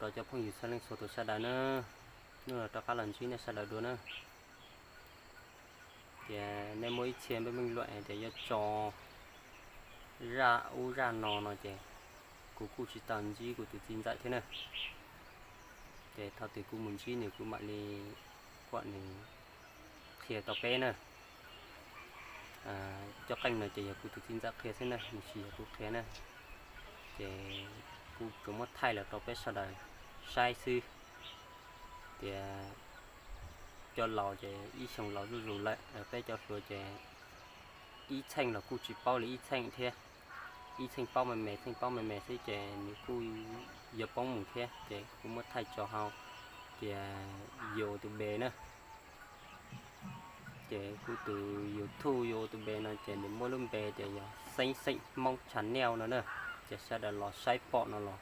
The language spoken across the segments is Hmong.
Rau cov phooj ywg txhua leej txhua tus sawv daws na, hnub no rov qab los ntsib nej sawv daws dua na. Ces nej muaj ib txhia npe meej luam tias yuav tso zaj ub zaj no no ces kuv kuj tsis tau ntsib kuv tus txiv ntxawm thiab na. Ces thaum twg kuv mus ntsib nws kuv mam li kom nws qhia rau peb na. Cov qeej no ces yog kuv tus txiv ntxawm qhia xwb na, nws tsis yog kuv qhia na. Ces kuv tsuas muab thaij los rau peb sawv daws saib xwb. Tias cov laus ces ib xyoos laus zuj zus lawm, peb cov hluas ces ib txheej los kuj tsis paub li ib txheej thiab. Ib txheej paub me me, txheej paub me me xwb ces nws kuj yuav poob mus thiab. Ces kuv muab thaij tso hauv tias Yuav tus npe na. Ces kuv tus YouTube Yuav tus npe no ces nws muaj lub npe tias yog Xeeb Xeem Hmoob Channel no na. Ces sawv daws los saib pom no los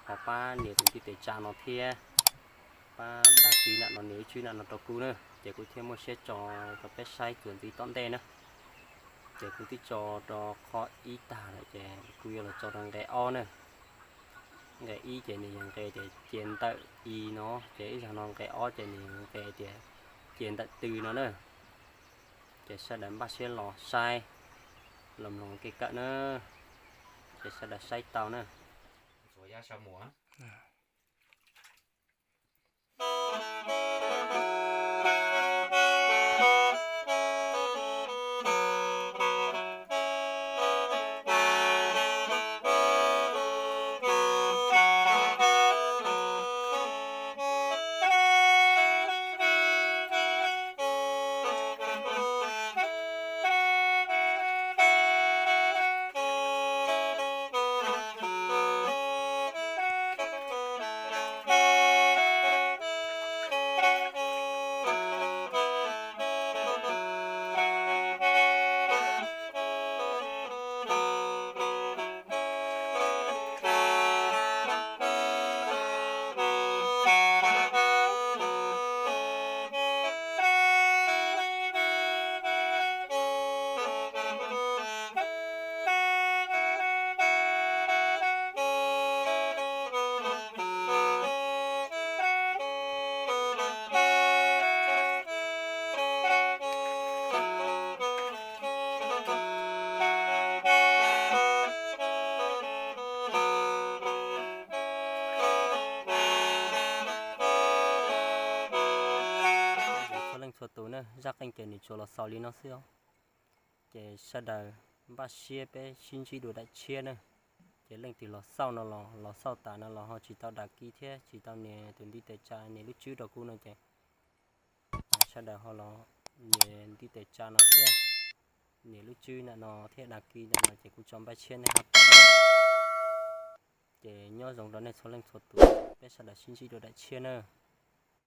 ho pab nias tus ntiv tes tsa no thiab pab đăng ký nram no, nias lub tswb nram no rau kuv na. Ces kuv thiaj muaj siab tso rau peb saib txuas ntxiv tom ntej na. Ces kuv twb tso rau qhov ib tag lawm ces kuv yuav los tso rau nqe ob na. Nqe ib ces nws yog nqe tias cia ntawm i no, ces ib zaug no nqe ob ces nws yog nqe tias cia ntawm tw no na. Ces sawv daws npaj siab los saib, los mloog kev kawm na. Ces sawv daws saib tau na. Txhua leej txhua tus na, zaj qeej ces nws tsuas los xaus li no xwb os. Ces sawv daws npaj siab peb sib ntsib dua daim tshiab na. Ces leej twg los xauj no los los xauj tas no los ho tsis tau đăng ký thiab tsis tau nias tus ntiv tes tsa, nias lub tswb rau kuv no ces sawv daws ho los nias ntiv tes tsa no thiab, nias lub tswb ntawm no thiab đăng ký ntawm no ces kuv tso npaj tshiab nej ho pom na. Ces nyob zoo rau nej txhua leej txhua tus, peb sawv daws sib ntsib dua daim tshiab na.